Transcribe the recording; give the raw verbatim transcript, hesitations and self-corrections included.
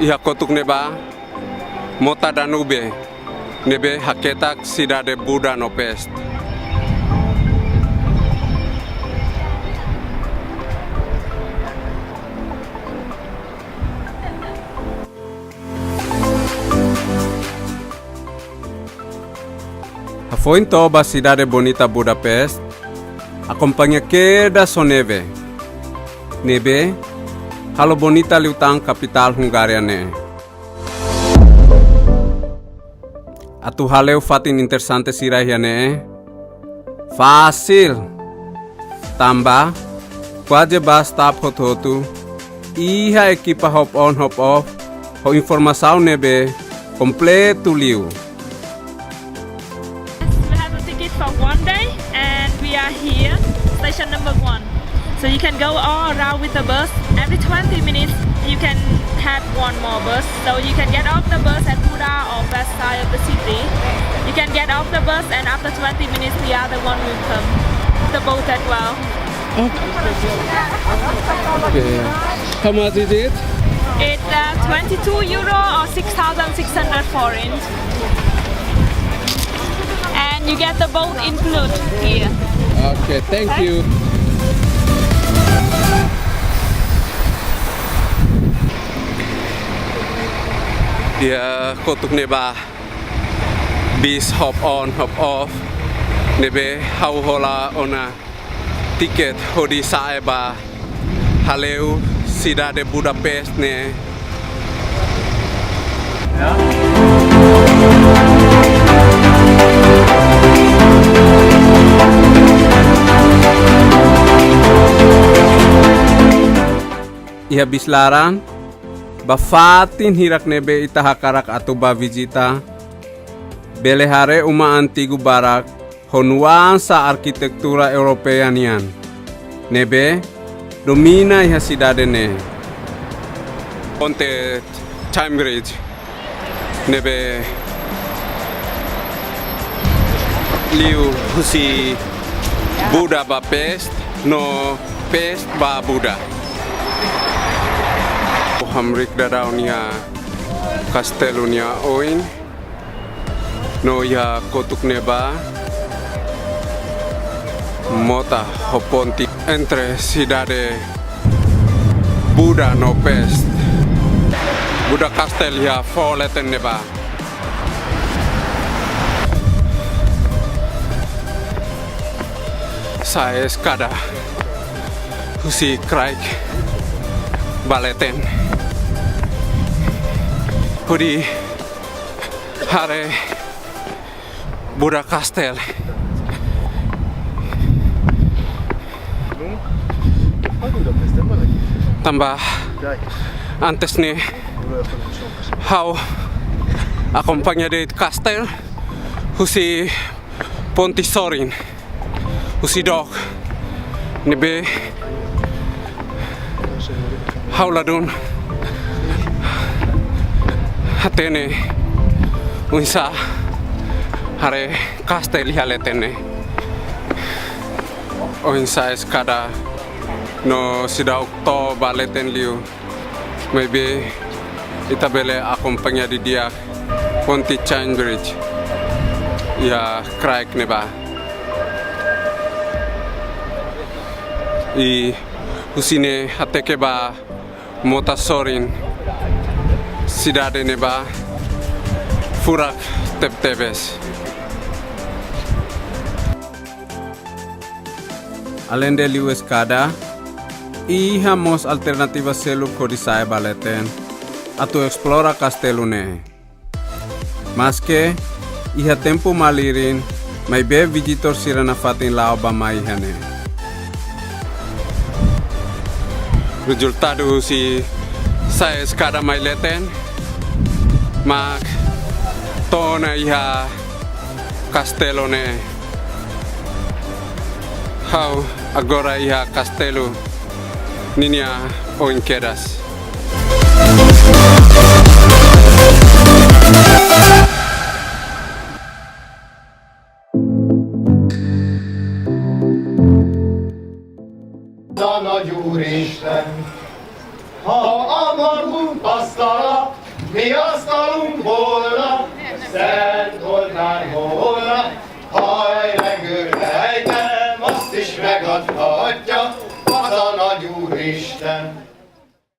Iha kotuk ne'ebá, mota Danube ne'ebé haketak sidade Buda no Pest. Hafoin to'o ba sidade bonita Budapest, akompaña kedas ho neve. Ne'ebé halo bonita liután kapitál Hungária ne'e. Atu hale'u fatin interesante sira iha ne'e fasil. Tanba kuaze bus stop hotu-hotu iha ekipa hop on hop off ho informasaun ne'ebé kompletu liu. We have a ticket for one day and we are here, station number one. So you can go all around with the bus. Every twenty minutes, you can have one more bus. So you can get off the bus at Buda or Pest side of the city. You can get off the bus and after twenty minutes, the other one will come. The boat as well. Okay. How much is it? It's uh, twenty-two euro or six thousand six hundred forint. And you get the boat include here. Okay, thank you. Iha kotuk ne'ebá, bus hop on, hop off, ne'ebé ha'u hola ona tiket hodi sa'e ba hale'u sidade Budapest ne'e. Iha bus laran, ba fatin hirak ne'ebé ita hakarak atu ba vizita, bele haree uma antigu barak ho nuansa arkitetura Europeia nian, ne'ebé domina iha sidade ne'e. Ponte Cambridge, ne'ebé liu husi Buda ba Pest, no Pest ba Buda. Hamriik daudaun iha kastelu nia oin. No iha kotuk ne'ebá, mota ho ponte entre sidade Buda no Pest. Buda Kastel iha fó leten ne'ebá. Sa'e eskada husi kraik ba leten. Hodi haree Buda Kastel. Tanba antes ne'e ha'u akompaña de'it kastel husi ponte sorin, husi dook, ne'ebé ha'u ladún hatene oinsá haree kastel iha leten ne'e. Oinsá eskada no seidauk to'o ba leten liu. Maibé ita bele akompaña didi'ak ponte Cambridge iha kraik ne'ebá. I husi ne'e hateke ba mota sorin sidade ne'ebá furak tebetebes. Aleinde liu eskada, iha mós alternativa seluk hodi sa'e ba leten atu esplora kastelu ne'e. Maske iha tempu malirin, maibé vizitór sira nafatin la'o bá-mai iha ne'e. Rezultadu husi sa'e eskada mai leten, mak to'o ona iha kastelu ne'e. Ha'u agora iha kastelu ninia oin kedas. Dana Úristen, ha a margum pasztálá, Mi asztalunk holnap, szent oltár holnap, hajlengő lejtem, azt is megadhatja, az a Úristen.